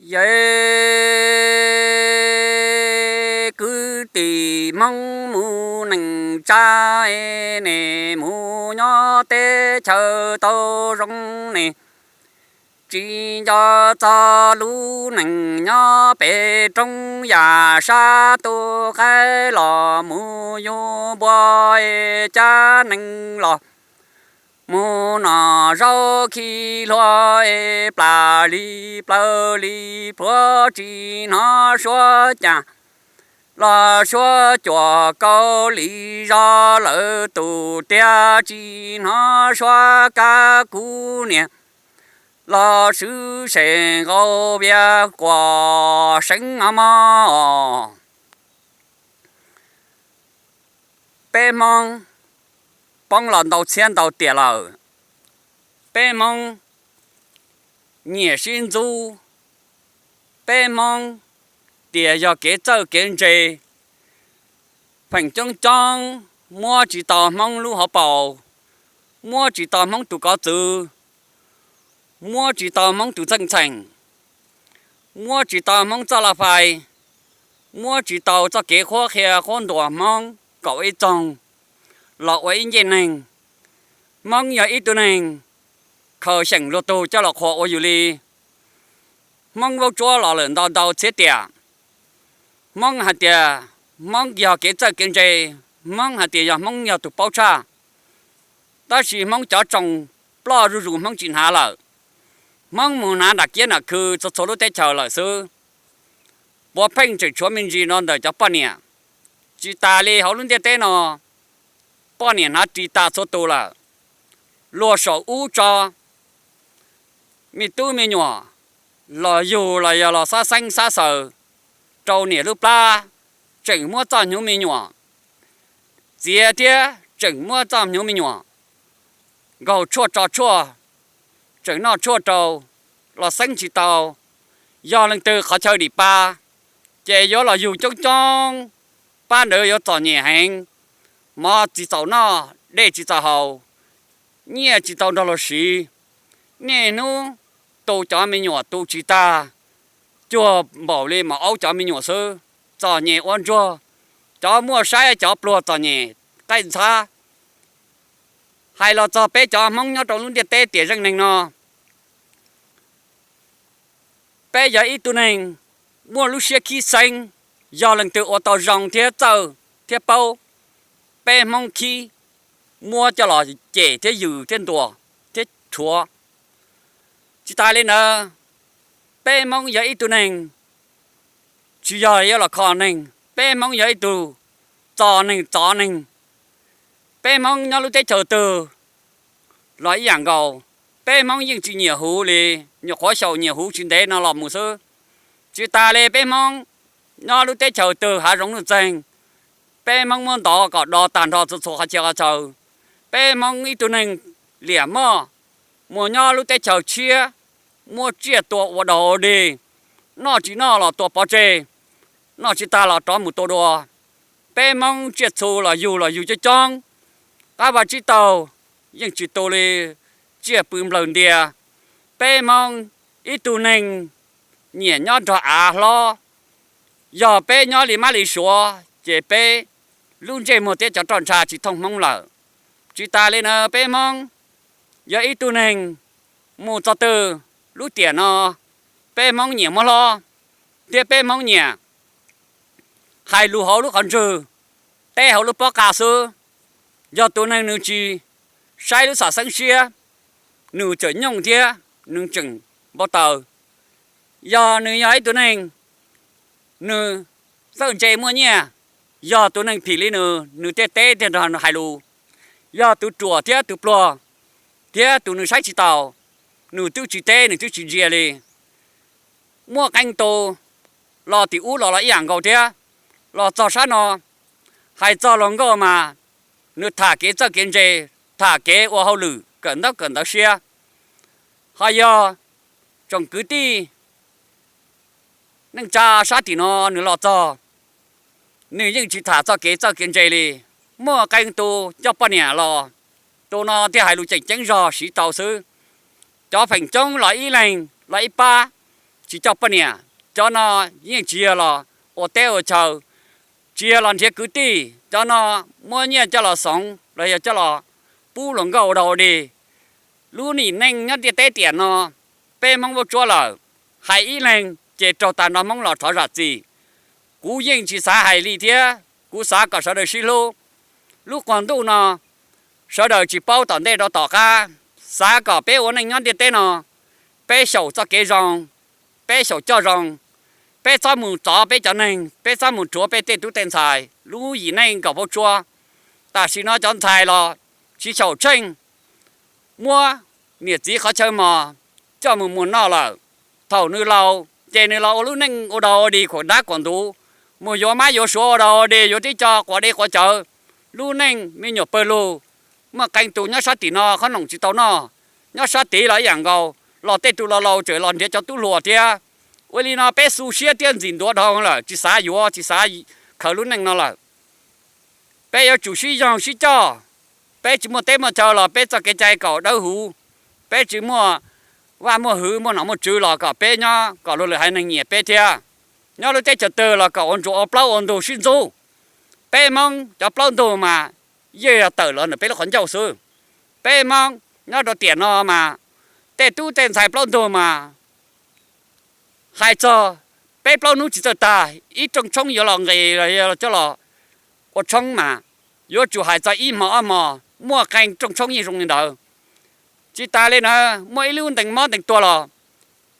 Yawg kwv tij Hmoob mus neej tsa, nej mus nyob teb chaws tau zoo ne, tsis nco txog lub neej nyob pem roob yam sab tus qaib los mus yug npua cab nees los mus noj zaub khi hlua plas li plaws li plhuav tsis hnov suab cas los suab cuam kaus li zog lawm tus tiag tsis hnov suab kab kub niag los swb se nqau vias quas seev mog. Peb Hmoob poob los ntau txhiab ntau tiam lawm. Peb Hmoob nyiam sib ntxub. Peb Hmoob tias yog kev txawj kev ntse, feem coob coob muab tsis tau Hmoob lub hauv paus, muab tsis tau Hmoob tus kov txwv, muab tsis tau Hmoob tus txeej txheem, muab tsis tau Hmoob txoj laj fais, muab tsis tau txoj kev qhuab qhia qhuab ntuas Hmoob kom ib txoog los ua ib ncej neeg. Hmoob yog ib tug neeg khaws xyeem luag tug coj los qhuas ua yus li. Hmoob vaub tsuab los lawm ntau ntau txhiab tiam. Hmoob hais tias Hmoob yog kev txawj kev ntse, Hmoob hais tias yog Hmoob yog tus paub tshaj. Tab sis Hmoob cov tsoos ploj zuj zus Hmoob tsis hnav lawm. Hmoob mus hnav nram kiab nram khw txhua txhua lub teb chaws lawm xwb. Puav pheej tseem tshuav me ntsis no ntawm cov poj niam. Tsis tas li hauv lub ntiaj teb no, poj niam hnav ris tas txhua tus lawm. Luag saum ub tso me tub me nyuam los yug los yog los xab xeeb xab xaws rau niam lub plab, tseem muab txoj hnyuv me nyuam txiav thiab tseem muab txoj hnyuv me nyuam nkaug tshuaj tso tshuaj, tseem noj tshuaj rau los xeeb tsis tau. Yog leej twg qhov chaw dim pa, ces yuav los yug coob coob, pab ntawd yuav txom nyem heev, mov tsis txaus noj, dej tsis txaus haus, nyiaj tsis tau nrog luag siv. Niaj hnub tu cov me nyuam tu tsis tag, cuag npaum li maum aub cov me nyuam xwb, txom nyem ua ntsuag. Cov muaj saib cov pluag txom nyem qaij ntxhab. Hais los txog peb cov Hmoob nyob rau lub ntiaj teb tiam zeej neeg no, peb yog ib tug neeg muaj lub siab khib xeeb, yog leej twg ua tau zoo thiab txawj thiab paub, peb Hmoob khib muab coj los cem thiab yws thiab ntuas thiab rhuav. Tsis tas li ntawd, peb Hmoob yog ib tug neeg tsis yog yuav los kho neeg, peb Hmoob yog ib tug txo neeg txov neeg. Peb Hmoob nyob lub teb chaws twg los ib yam nkaus, peb Hmoob yeej tsis nyiam huv li, nyuam qhuav xyaum nyiam huv tsis ntev no los mus xwb. Tsis tas li peb Hmoob nyob lub teb chaws twg hav zoov nuj txeeg, peb Hmoob muab ntov kom do tag nrho txhua txhua qhov chaw qhov chaw. Peb Hmoob ib tug neeg liam moj, mus nyob lub teb chaws tshiab, muab tsiaj tua ua dog ua dig, noj tsis noj los tua pov tseg, noj tsis tag los rov mus tua dua. Peb Hmoob tsiaj txhu los yug los yug coob coob, qab vaj tsib taug yeej tsis tu li tsiaj pw nplawg ntia. Peb Hmoob ib tug neeg nyiam nyob nrog av hlob, yog peb nyob li mab li suav ces peb lub ntsej muag thiab cov roj ntsha tsis thooj Hmoob lawm. Tsis tas li na peb Hmoob yog ib tug neeg mus txog twg lub tiam no peb Hmoob nyiam muab hlob, thiab peb Hmoob nyiam hais lus hauv lub qhov ntswg, teb hauv lub pob qa xwb. Yog tus neeg nws tsis saib lub xam xeeb siab, nws tseem nyooj thiab nws tseem npau taws. Yog nws yog ib tug neeg nws txawj ntse muaj nyiaj, yog tus neeg phim li nws, nws thiaj teb thiaj nrog hais lus. Yog tus ruam thiab tus pluag thiab tus nws saib tsis taus, nws twb tsis teb nws twb tsis ntsia li. Muaj qee tus los tim ub los los ib yam nkaus thiab, los txog sab no, hais txog luag nkauj mas nws tham kev txawj kev ntse, tham kev ua hauj lwm kawm ntaub kawm ntawv siab. Ho yog tsoom kwv tij neej tsa sab tim no nws los txog, nws yeej tsis tham txoj kev txawj kev ntse li. Muaj qee tus coj poj niam los, tus no thiaj hais lus tseem ceeb zog siv tau xwb. Cov feem coob los ib leeg los ib pab, tsis coj poj niam, cov no yeej tsis yog los ua teb ua chaw, tsis yog los nrhiav kwv tij, cov no muab nyiaj coj los xoov los yog coj los pub luag nkauj ua dog ua dig. Lub yim neej nyob ntiaj teb tiam no, peb Hmoob vaub tsuab lawm, hais ib leeg ces raug tas nrog Hmoob los rov zam txim. Kuv yeej tsis xav hais li thiab, kuv xav kom sawv daws sib hlub. Lub quas ntuj no, sawv daws tsis paub tom ntej rau tom qab, xav kom peb ua neej nyob ntiaj teb no, peb xyaum txoj kev zoo, peb xyaum coj zoo, peb txhob mus txov peb cov neeg, peb txhob mus rhuav peb tej tub tej ntxhais. Lub yim neej nkaus vaub tsuab, tam sim no cov ntxhais los tsis xyaum tsheej, muab niam txiv qhov chaw mos coj mus muag noj lawm. Thaum nws laus ces nws los ua lub neej ua dog ua dig khuam dab khuam ntuv, mus yuav mab yuav suav ua dog ua dig, yuav tib co quav dej quav cawv, lub neej me nyuam pawg lug. Muaj qee tus nyob sab tim no qhob noom tsis tau noj, nyob sab tid los ib yam nkaus, los tej tus los laus tseem los nrhiav cov tub hluas thiab. Ua li no peb xu siab thiab ntxim ntuav dhau lawm, tsis xav yuav tsis xav khaws lub neej no lawm. Peb yuav tsum sib yoog sib coj, peb tsis muaj teb muaj chaw los peb txoj kev cai kom dawb huv, peb tsis muaj vaj muaj hwv muaj nom muaj tswv los kom peb nyob kom luag lwm haiv neeg nyiam peb thiab. Nyob lub teb chaws twg los kom ua ntsuas ua plaub ua ntug sib ntxub. Peb Hmoob cov plaub ntug mas yeej yog tawm los ntawm peb lub qhov ncauj xwb. Peb Hmoob nyob rau tiam no mas tej tub tej ntxhais plaub ntug mas hais txog peb plaub hnub tsis txawj tag, ib rooj tshoob yuav los nqis los coj los ua tshoob mas yuav tsum hais txog ib hmo ob hmo, muaj qee rooj tshoob yeej zoo li ntawd. Tsis tas li na, muaj ib lub ntees mob ntees tuag los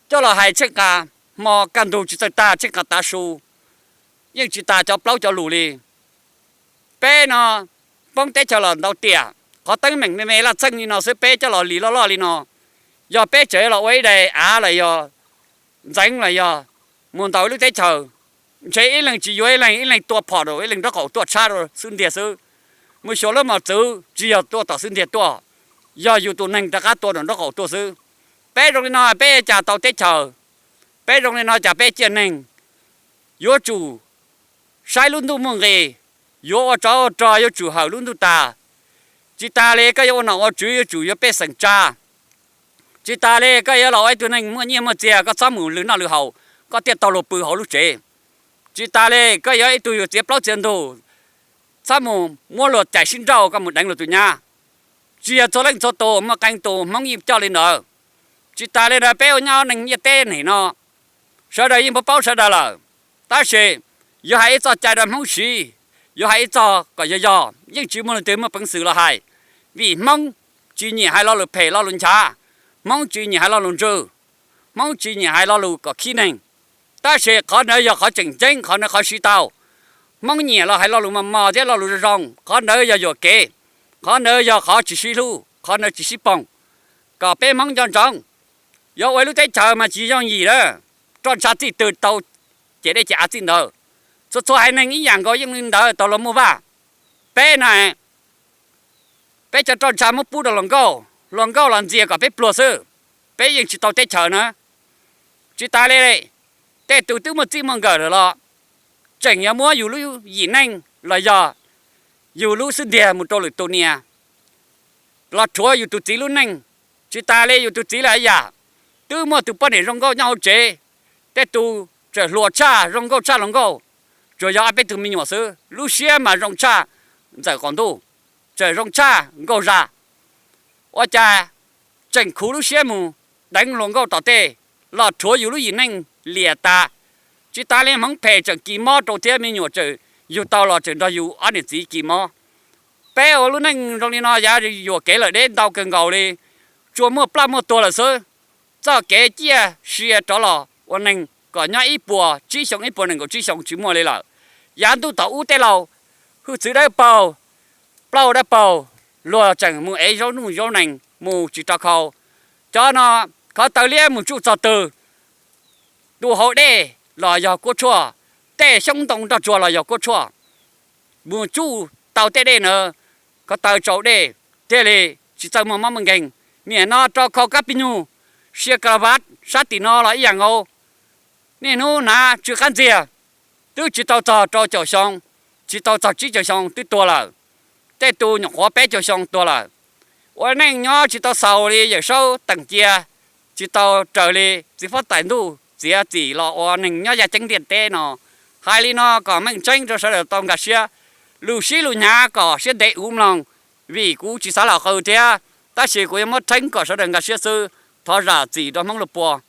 coj los hais tsheej qas, hmo kaj ntug tsis txawj tag tsheej qas tav su, yeej tsis tas cov plaub cov lus li. Peb no poob teb chaws los ntau tiam, qhov teeb meem me me laj txheej li no xwb peb coj los lis loj loj li no. Yog peb tseem los ua ib daim av los yog ntxeev los yog mus ntaus ib lub teb chaws, ntshe ib leeg tsis yuav ib leeg, ib leeg tua phom rau ib leeg nraub qaum tuaj tshab rau xwb ntiag xwb. Mus xyuas lub mos txwv tsis yog tuaj tom xwb ntiag tuaj, yog yus tus neeg rov qab tua rau nraub qaum tuaj xwb. Peb zoo li no peb cas tau teb chaws? Peb zoo li no cas peb ciaj neeg? Yuav tsum saib lub ntuj muaj nqis, yuav ua tsov ua rog yuav tsum hawm lub ntuj tas. Tsis tas li koj yuav ua nom ua tswv yuav tsum yuav pej xeem tsa. Tsis tas li koj yuav los ua ib tug neeg muaj nyiaj muaj txiag koj txhob mus lwm noj lwm haus, koj thiaj tau luag pw hauv lub tsev. Tsis tas li koj yuav ib tug yug txiav plaub txiav ntug, txhob mus muab luag cais sib nrauj koj mus deev luag tus nyab. Tsis yog txhua leej txhua tus, muaj qee tus Hmoob yeej coj li ntawd. Tsis tas li ntawd peb ua nyob neeg ntiaj teb nim no, sawv daws yeej paub paub sawv daws lawm. Tab sis yuav hais ib txoj cai rau Hmoob siv, yuav hais ib txoj kom yog yog yeej tsis muaj leej twg muaj peev xwm los hais. Vim Hmoob tsis nyiam hais lo lus phem lo lus nchav, Hmoob tsis nyiam hais lo lus ntsws, Hmoob tsis nyiam hais lo lus kom khib neeg. Tab sis qhov ntawd yog qhov tseem ceeb, qhov ntawd qhov siv tau. Hmoob nyiam los hais lo lus mos mos thiab lo lus zoo zoo, qhov ntawd yog yuam kev, qhov ntawd yog qhov tsis sib hlub, qhov ntawd tsis sib poog. Kom peb Hmoob nco ntsoov, yuav ua ib lub teb chaws mas tsis yooj yim na. Roj ntsha txij twg tau ces dej ces av txij ntawd. Txhua txhua haiv neeg ib yam nkaus yeej li ntawd tau luag muaj vaj. Peb na, peb cov roj ntsha muab pub rau hluas nkauj, hluas nkauj los ntxias kom peb pluag xwb, peb yeej tsis tau teb chaws na. Tsis tas li, tej tus twb muaj txij muaj nkawm lawm los tseem yuav muab yus lub yim neej los yog yus lub xub ntiag mus rau lwm tus nias, los rhuav yus tus txiv lub neej. Tsis tas li yus tus txiv lawm yam, twb muaj tus poj niam zoo nkauj nyob hauv tsev, tej tus tseem hluas tshaj zoo nkauj tshaj hluas nkauj, tsuas yog ob peb tug me nyuam xwb, lub siab mas zoo tshaj ntxawm qaum ntuj, tseem zoo tshaj nkauj zaj. Ua cas tseem khuv lub siab mus deev hluas nkauj tom tej, los rhuav yus lub yim neej liam tas. Tsis tas li Hmoob phem tseem kis mob rau thiab, me nyuam tseem yug tau los tseem nrog yus ob niam txiv kis mob. Peb ua lub neej zoo li no yav yuam kev lawm deb ntau kawg nkaus li, tsuas muaj plaj muaj tuag lawm xwb. Txoj kev ciaj sia rov los ua neeg kom nyob ib puas tsib xyoo ib puas nees nkaum tsib xyoo tsis muaj li lawm. Yav ntuj tom ub tej laus, hwj txwv dawb paug, plaub dawb paug, luag tseem mus ev zaub nuj zaub nees mus tsis rau khau. Cov no, khov taw liab mus tsuj txog twg, tu hauv dej los yog kuab tshuaj, tej xyoob ntoo nroj tsuag los yog kuab tshuaj. Mus tsuj tau tej dej na, khov taw tsau dej thiaj li tsis txawj muaj mob muaj nkeeg. Nim no rau khau kab pij nyug, sia ka la vaj sab tim no los ib yam nkaus. Niaj hnub hnav tsw qab ntxiag, twb tsis tau txog rau caum xyoo, tsis tau txog tsib caug xyoo twb tuag lawm. Tej tus nyuam qhuav peb caug xyoo tuag lawm. Ua neej nyob tsis tau xaus li Yawm Saub teem cia, tsis tau raws li txiv huab tais ntuj txiav txim los ua neeg nyob yaj ceeb ntiaj teb no. Hais li no kom meej tseeb rau sawv daws tau nkag siab, lus sib lus hnyav kom siab ntev ua mloog, vim kuv tsis xav los qw thiab, tab sis kuv yuav muab tseeb kom sawv daws nkag siab xwb. Thov zam txim rau Hmoob lub puas.